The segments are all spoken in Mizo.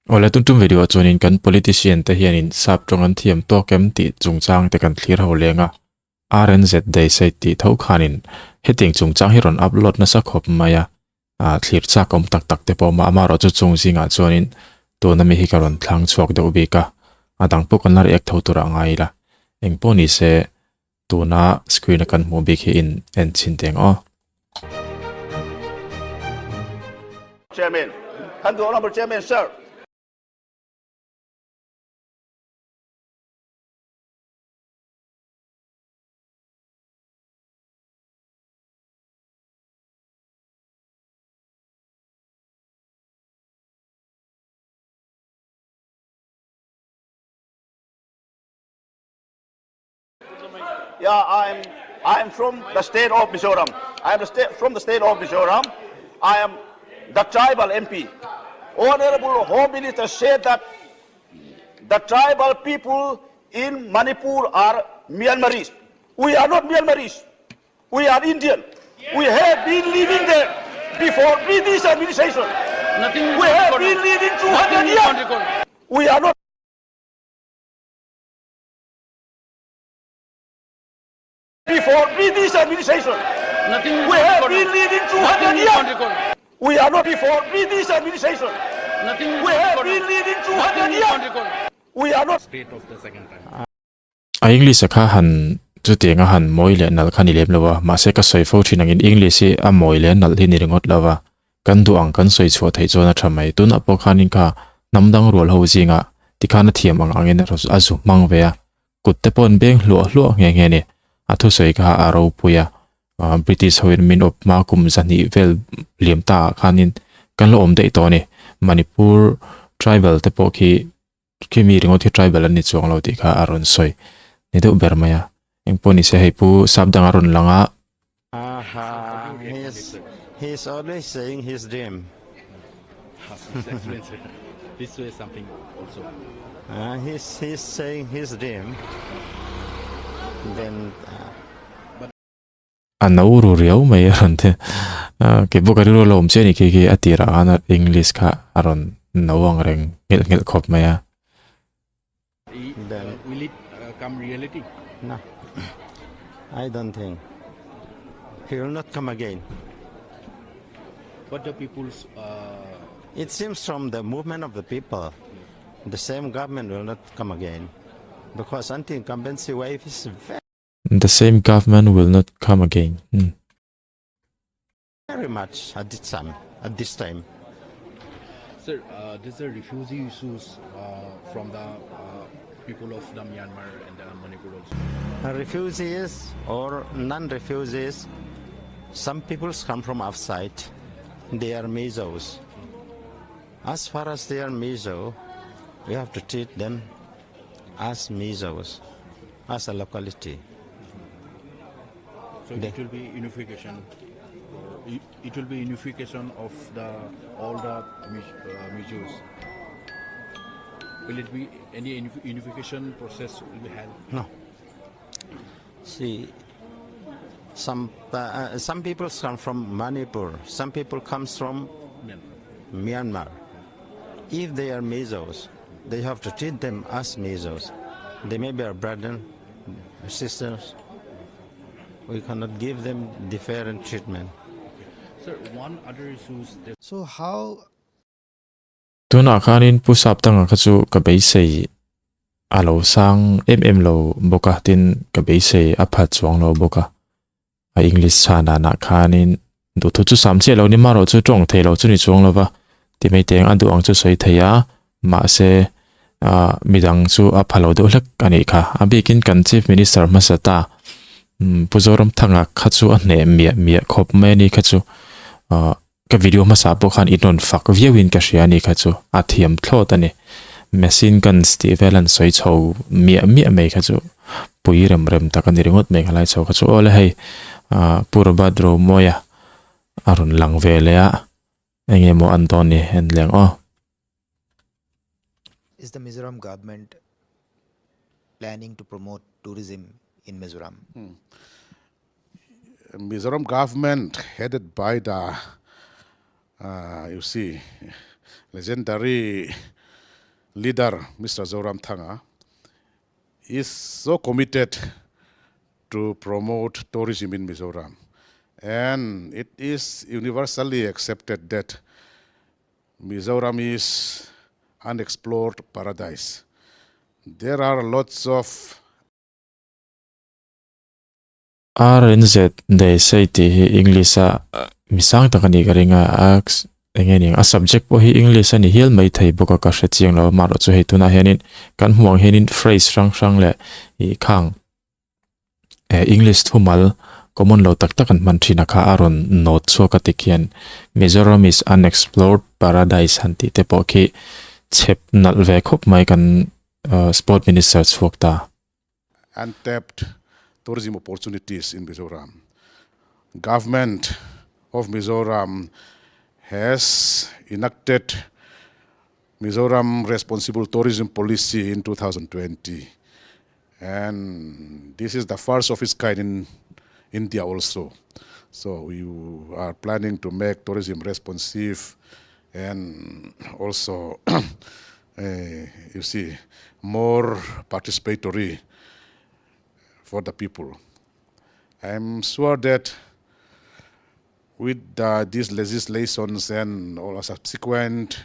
Awle tun tum video ah chuanin kan politician te hianin sap tawng an thiam tawk em tih chungchang te kan thlir ho leng a, RNZ Dayside tih tho khanin hetiang chungchang hi rawn upload nasa khawp mai a, ah thlir chak awm tak tak te pawh awm a, amaherawh chu chung zingah chuanin tuna mi hi ka rawn thlang chhuak deuh bik a, a dang pawh kan la react tho turah ngai ila, engpawh ni se tuna screen a kan hmuh bik hi in en chhin teng aw. Chairman, Kan duh Honourable Chairman Sir. Yeah, I'm I'm from the state of Mizoram. I am the state, from the state of Mizoram. I am the tribal MP. Honorable Home Minister said that the tribal people in Manipur are Myanmarese. We are not Myanmarese. We are Indian. We have been living there before British administration. Nothing We have been living 200 years. We are not before British administration. Nothing We have been living 200 years. We are not before British administration. Nothing We have been living 200 years. We are not state of the second time. A English a kha han chutiang a han mawi leh nalh kha ni lem lo a, mahse ka sawi fo thin angin English hi a mawi leh nalh hi ni ringawt lo a, kan duh ang kan sawi chhuah theih chuan a tha mai. Tunah pawh khanin kha hnam dang rual ho zingah tikhan a thiam ang angin a zu hmang ve a, kut te pawh an beng hluah hluah nghe nghe a ni. A thusawi kha a ropui a, British hoin min awp hma kum zahnih vel liam ta ah khanin kan lo awm daih tawh a ni. Manipur tribal te pawh khi Khi mi ringawt hi tribal an ni chuang lo tih kha a rawn sawi ni deuh ber mai a. Engpawh ni se hei pu sap dang a rawn lang a. Aha, he's, he's always saying his dream. This way something also. Uh, he's, he's saying his dream. Then uh, A no ru riau mai a rawn ti. Kei pawh ka rilru a lo awm chiah a ni khi khi a tirah khan English kha a rawn no ang reng nghelh nghelh khawp mai a. Will it come reality? No, I don't think. He will not come again. What the people's It seems from the movement of the people, the same government will not come again because anti-incumbency wave is very The same government will not come again. Hmm. Very much at this time. At this time. Sir, uh, there's a refugee issues uh, from the uh, people of the Myanmar and the Manipur also. Refugees or non-refugees, some people come from outside. They are Mizos. As far as they are Mizo, we have to treat them as Mizos, as a locality. So it will be unification. It will be unification of the all the Mizos. Will it be any unification process will be held? No. See, some uh, some people come from Manipur. Some people comes from Myanmar. If they are Mizos, they have to treat them as Mizos. They may be our brother, sisters. We cannot give them different treatment. Sir, one other issue is So how Tunah khanin Pu Saptanga kha chu ka beisei a lo sang em em lo bawk a, tin ka beisei a phat chuang lo bawk a. A English chhan ah nah khanin duhthu chu sam chiah lo ni marawh chu tawng thei lo chu ni chuang lo va, ti mai teng a duh ang chu sawi thei a, mahse ah midang chu a pha lo deuh hlek a nih kha. A bikin kan Chief Minister hmasa ta Pu Zoramthanga kha chu a hneh miah miah khawp mai a ni kha chu ah Ka video hmasa pawh khan i rawn fak viau in ka hria a ni kha chu a thiam thlawt a ni. Machine guns tih vel an sawi chho miah miah mai kha chu pui rem rem tak a ni ringawt mai kha lai chho kha chu aw le hei ah Pu Robert Romawia a rawn lang ve leh a eng nge maw an dawn ni en leng aw. Is the Mizoram government planning to promote tourism in Mizoram? Mizoram government headed by the uh, you see legendary leader Mr. Zoramthanga is so committed to promote tourism in Mizoram. And it is universally accepted that Mizoram is unexplored paradise. There are lots of RNZ they say tih hi English a mi sang tak a nih ka ring a, a eng nge ni ang a subject pawh hi English a ni hial mai thei bawk a ka hre chiang lo a amaherawh chu hei tunah hianin kan hmuh ang hianin phrase hrang hrang leh ih khang eh English thumal common lo tak tak an hman thin a kha a rawn note chhuak a tikhian Mizoram is unexplored paradise han tih te pawh khi chhep nalh ve khawp mai kan sport minister chhuak ta. Untapped tourism opportunities in Mizoram. Government of Mizoram has enacted Mizoram Responsible Tourism Policy in 2020 and this is the first of its kind in India also. So we are planning to make tourism responsive and also you see more participatory for the people. I am sure that with the, these legislations and all subsequent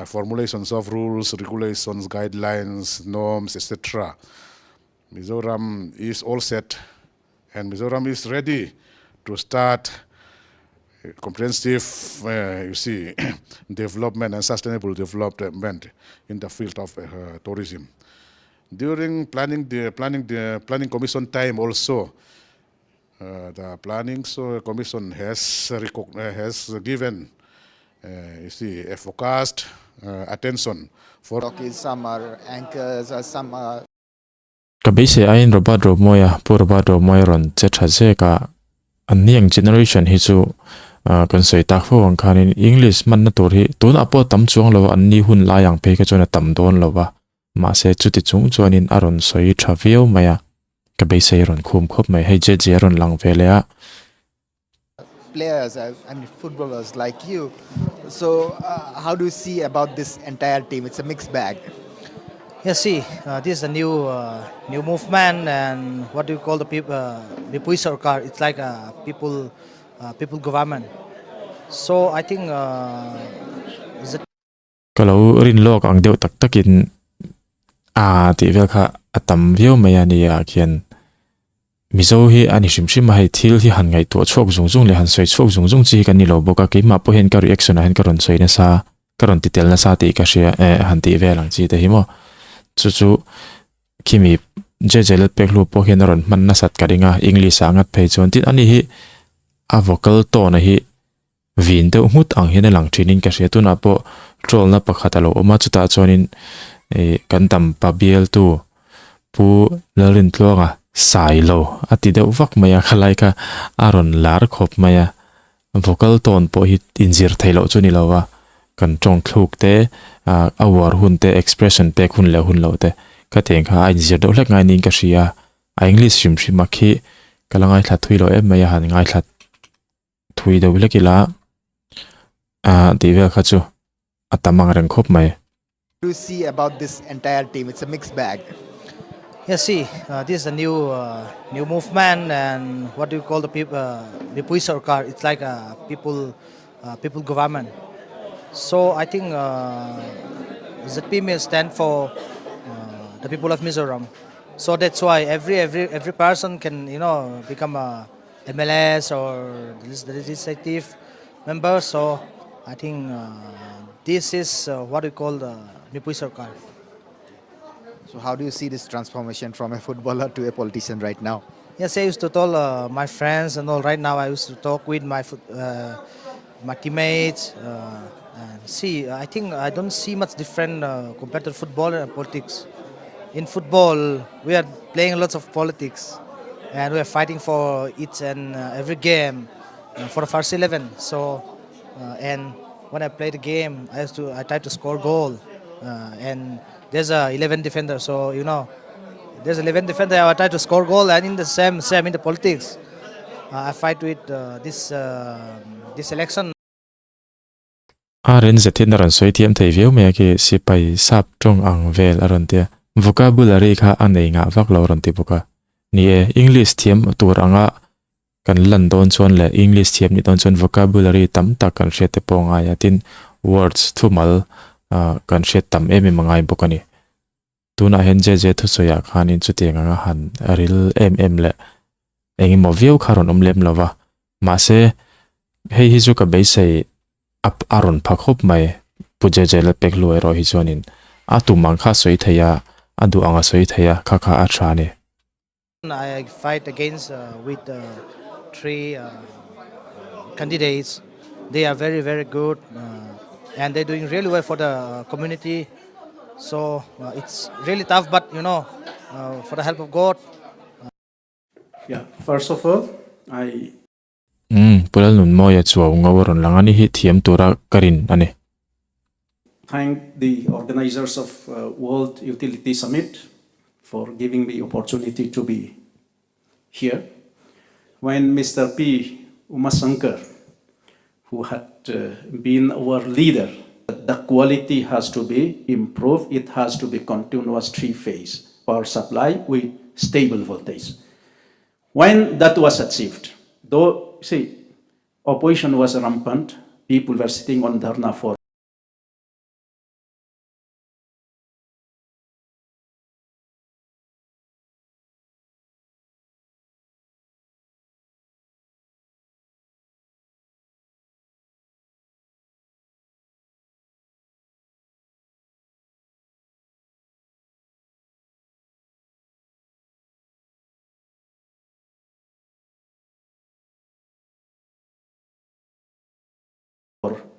formulations of rules, regulations, guidelines, norms, etc., Mizoram is all set and Mizoram is ready to start comprehensive, you see, development and sustainable development in the field of tourism. During planning the planning the planning commission time also, the planning so commission has has given, you see, a focused attention for Jockeys, some are anchors, or some are Ka beisei aiin Robert Romawia, Pu Robert Romawia rawn che tha zek a, an ni ang generation hi chu kan sawi tak fo ang khanin English hmanna tur hi tunah pawh a tam chuang lo a, an ni hun lai ang phei kha chuan a tam dawn lo va, mahse chuti chung chuanin a rawn sawi tha viau mai a, ka beisei rawn khum khawp mai, hei JJ a rawn lang ve leh a. Players, I mean footballers like you. So uh, how do you see about this entire team? It's a mixed bag. Yeah, see, this is a new new movement, and what do you call the people? Mipui Sarkar. It's like a people people government. So I think the Ka lo rin lawk ang deuh tak takin a tih vel kha a tam viau mai a nia khian Mizo hi a ni hrim hrim a, hei thil hi han ngaihtuah chhuak zung zung leh han sawi chhuak zung zung chi hi kan ni lo bawk a, keimah pawh hian ka reaction ah hian ka rawn sawi nasa, ka rawn ti tel nasa tih ka hria eh han tih vel ang chi te hi maw. Chu chu khimi JJ Lalpekhlu pawh hian a rawn hman nasat ka ring a, English ah ngat phei chuan tin ani hi a vocal tone a hi vin deuh nghut ang hian a lang thin in ka hria, tunah pawh troll na pakhat a lo awm a chutah chuanin ih kan dampa bialtu Pu Lalrintluanga Sailo a ti deuh vak mai a khalai kha a rawn lar khawp mai a vocal tone pawh hi inzir theih loh chu ni lo va kan tawng thluk te ah a uar hun te expression pek hun leh hun loh te ka tih ang kha a inzir deuh hlek ngai niin ka hria a English hrim hrim a khi ka la ngaithla thui lo em mai a han ngaithla thui deuh hlek ila ah tih vel kha chu a tam ang reng khawp mai. Do you see about this entire team? It's a mixed bag. Yeah, see, this is a new new movement and what do you call the people Mipui Sarkar? It's like a people people government. So I think ZP may stand for the people of Mizoram. So that's why every every every person can you know become a MLS or the legislative member. So I think this is what we call the Mipui Sarkar. So how do you see this transformation from a footballer to a politician right now? Yes, I used to tell my friends and all. Right now, I used to talk with my my teammates. And see, I think I don't see much different compared to football and politics. In football, we are playing lots of politics, and we are fighting for each and every game for the first 11. So, and when I play the game, I used to I try to score goal, and there's a 11 defender. So you know, there's 11 defender. I try to score goal, and in the same same in the politics, I fight with this this election. A ren zet hian a rawn sawi thiam thei viau mai a khi sipai sap tawng ang vel a rawn ti a. Vocabulary kha a nei ngah vak lo a rawn ti bawk a. Ni e, English thiam tur anga kan lan dawn chuan leh English thiam nih dawn chuan vocabulary tam tak kan hriat te pawh a ngai a, tin words thumal kan hriat tam em em a ngai bawk a ni. Tunah hian JJ thusawiah khanin chutiang anga han ril em em leh eng emaw viau kha rawn awm lem lo va, mahse hei hi chu ka beisei a a rawn pha khawp mai. Pu JJ Lalpekhlua erawh hi chuanin a tum ang kha a sawi thei a, a duh ang a sawi thei a, kha kha a tha a ni. I fight against with three candidates. They are very very good and they're doing really well for the community. So it's really tough, but you know, for the help of God. Yeah, first of all, I Umm, Pu Lalnunmawia chuau ngo a rawn lang a ni hi thiam tura ka rin a ni. Thank the organizers of World Utility Summit for giving me opportunity to be here. When Mister P. Umasankar, who had been our leader, the quality has to be improved, it has to be continuous three-phase power supply with stable voltage. When that was achieved, though, see, opposition was rampant, people were sitting on dharna for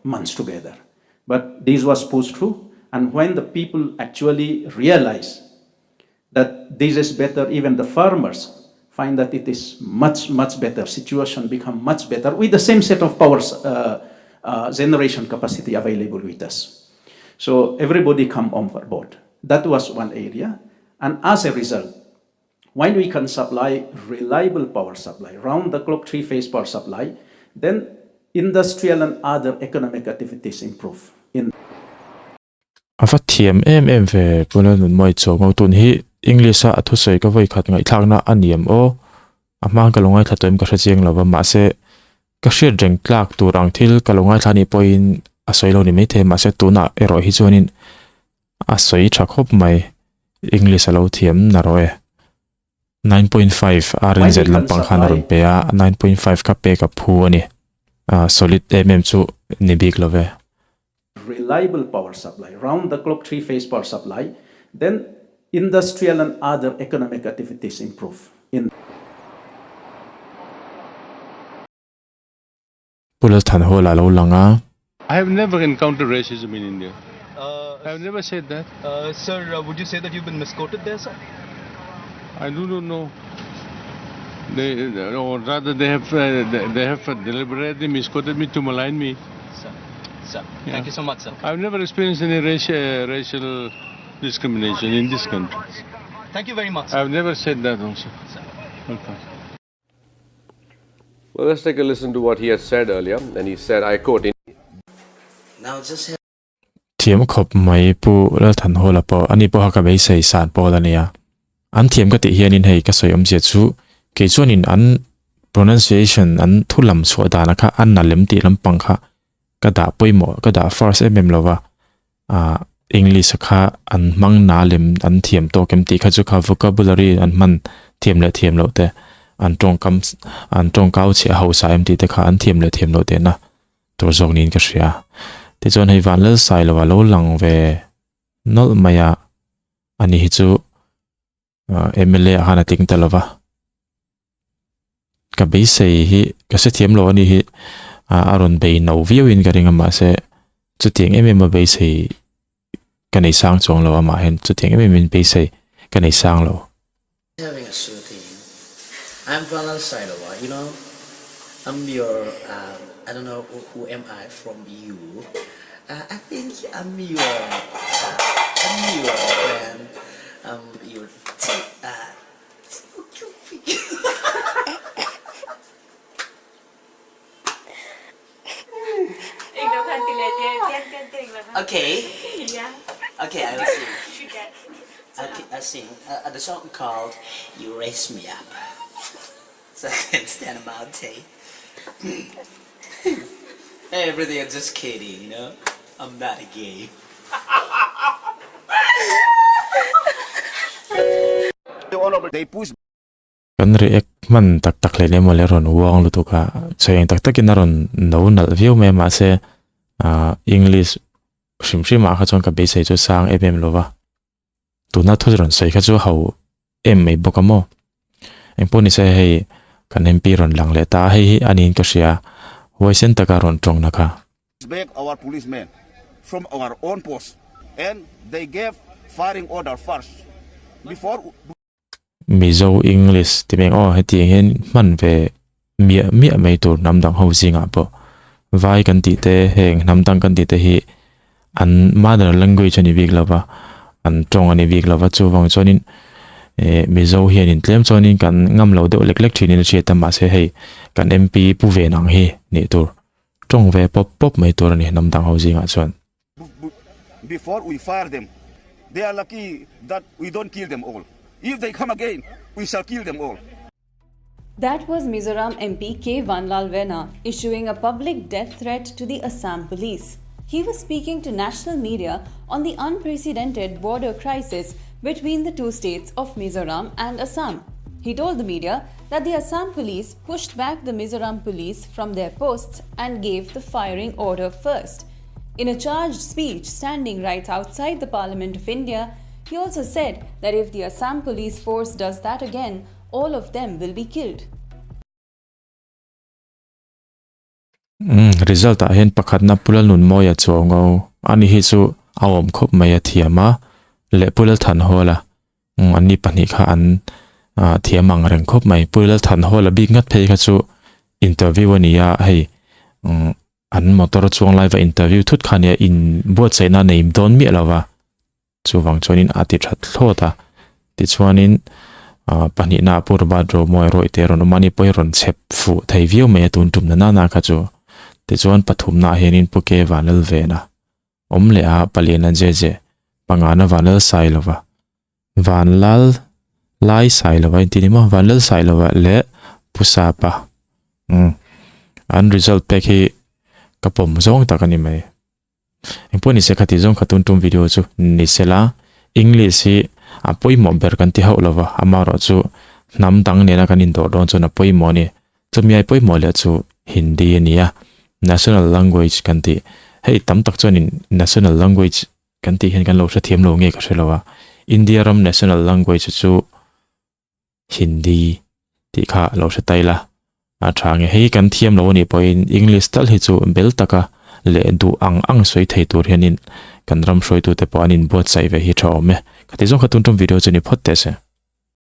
months together. But this was pushed through, and when the people actually realize that this is better, even the farmers find that it is much, much better, situation become much better with the same set of power uh, uh, generation capacity available with us. So everybody come on board. That was one area. And as a result, when we can supply reliable power supply, round-the-clock three-phase power supply, then industrial and other economic activities improve. In A va thiam em em ve Pu Lalnunmawii chu Ngotun hi English a a thusawi ka vawi khat ngaihthlakna a ni em aw? A hma ka lo ngaithla tawh em ka hre chiang lo va mahse ka hriat reng tlak tur ang thil ka lo ngaithla anih pawhin a sawi lo ni maithei mahse tunah erawh hi chuanin A sawi tha khawp mai. English a lo thiam na rawh e. 9.5 RNZ lampang khan a rawn pe a, 9.5 kha pek a phu a ni. Solid em em chu ni bik lo ve. Reliable power supply, round the clock three phase power supply, then industrial and other economic activities improve in. Pu Lalthanhawla a lo lang a. I have never encountered racism in India. I have never said that. Sir, would you say that you've been misquoted there, sir? I do not know. They, or rather, they have uh, they have deliberately misquoted me to malign me. Sir, sir, yeah. thank you so much, sir. I've never experienced any racial, uh, racial discrimination in this country. Thank you very much. Sir. I've never said that also. Sir. Okay. Well, let's take a listen to what he had said earlier. And he said, I quote, Thiam khawp mai Pu Lalthanhawla pawh ani pawha ka beisei san pawl a nia. An thiam ka tih hianin hei ka sawi awmzia chu kei chuanin an pronunciation an thu lam chhuah dana kha a na lem tih lampang kha ka dah pawimawh ka dah first em em lova ah English a kha an hmang na lem an thiam tawk em tih kha chu kha vocabulary an hman thiam leh thiam loh te an tawngkam an tawngkau chhiah hausa em tih te kha an thiam leh thiam loh tehna tur zawk niin ka hria. Tichuan hei Vanlalsai lo a lo lang ve nawlh mai a, ani hi chu MLA ah khan a tling ta lo va. Ka beisei hi ka hrethiam lo a ni hi a rawn bei no viau in ka ring a mahse chutiang em em a beisei ka nei sang chuang lo amah hian chutiang em em in beisei ka nei sang lo. Having a shooting I'm Vanlal Sailova you know I'm your um I don't know who am I from you uh, I think I'm your uh, I'm your friend I'm your uh, Okay. Yeah. Okay, I will sing. Okay, I sing uh, the song called "You Raise Me Up." So I can stand a mountain. hey, everything, I'm just kidding, you know. I'm not a gay. They push Kan react hman tak tak hle emaw le rawn uang lutuk a, chheng tak takin a rawn no nalh viau mai a mahse ah English hrim hrim ah kha chuan ka beisei chu sang em em lova, tuna thu rawn sawi kha chu ho em mai bawk a maw. Engpawh nise hei kan MP rawn lang leh ta a, hei hi a niin ka hria huaisen taka rawn tawngna kha. Back our policemen from our own post and they gave firing order first before Mizo English ti mai ang aw hetiang hian hman ve miah miah mai tur hnam dang ho zingah pawh vai kan tih te heng hnam dang kan tih te hi an mother language a ni bik lo va an tawng a ni bik lo va chuvang chuanin eh Mizo hianin tlem chuanin kan ngam lo deuh lek lek thinin a hriat a mahse hei kan MP pu ve nang hi nih tur tawng ve pawp pawp mai tur a ni hnam dang ho zingah chuan. Before we fire them, they are lucky that we don't kill them all. If they come again, we shall kill them all. That was Mizoram MP K. Vanlalvena issuing a public death threat to the Assam police. He was speaking to national media on the unprecedented border crisis between the two states of Mizoram and Assam. He told the media that the Assam police pushed back the Mizoram police from their posts and gave the firing order first. In a charged speech standing right outside the Parliament of India, he also said that if the Assam police force does that again, all of them will be killed. Umm result ah hian pakhatna Pu Lalnunmawia chuango ani hi chu a awm khawp mai a thiam a leh Pu Lalthanhawla umm an ni pahnih kha an ah thiam ang reng khawp mai Pu Lalthanhawla bik ngat phei kha chu interview a ni a hei umm an motor chuang lai va interview thut kha nia in buatsaihna nei dawn miah lo va chuvang chuanin a ti that thlawt a tichuanin ah pahnihna ah pawh Robert Romawi rawih te rawn awm a ni pawh hi rawn chhep fuh thei viau mai a tun tum na nana kha chu tichuan pathumna ah hianin Pu Ke Vanlalvena awm leh a paliana Jeje pangana Vanlalsailova Vanlal Lai Sailova inti ni maw Vanlal Sailova leh Pu Sapa umm an result pek hi ka pawm zawng tak a ni mai. Engpawh ni se khati zawng kha tun tum video chu ni sela English hi a pawimawh ber kan ti hauh lova amaherawh chu hnam dang nena kan indawh dawn chuan a pawimawh a ni. Chumi ai pawimawh leh chu Hindi a ni a, national language kan tih hei tam tak chuanin national language kan tih hian kan lo hrethiam lo nge ka hre lo a, India ram national language chu Hindi tih kha lo hre ta ila a tha nge hei kan thiam lo anih pawhin English tal hi chu bel taka leh duh ang ang sawi thei tur hianin kan ram hruaitute pawh an inbuatsaih ve hi tha awm e. Khati zawng kha tun tum video chu ni phawt teh se.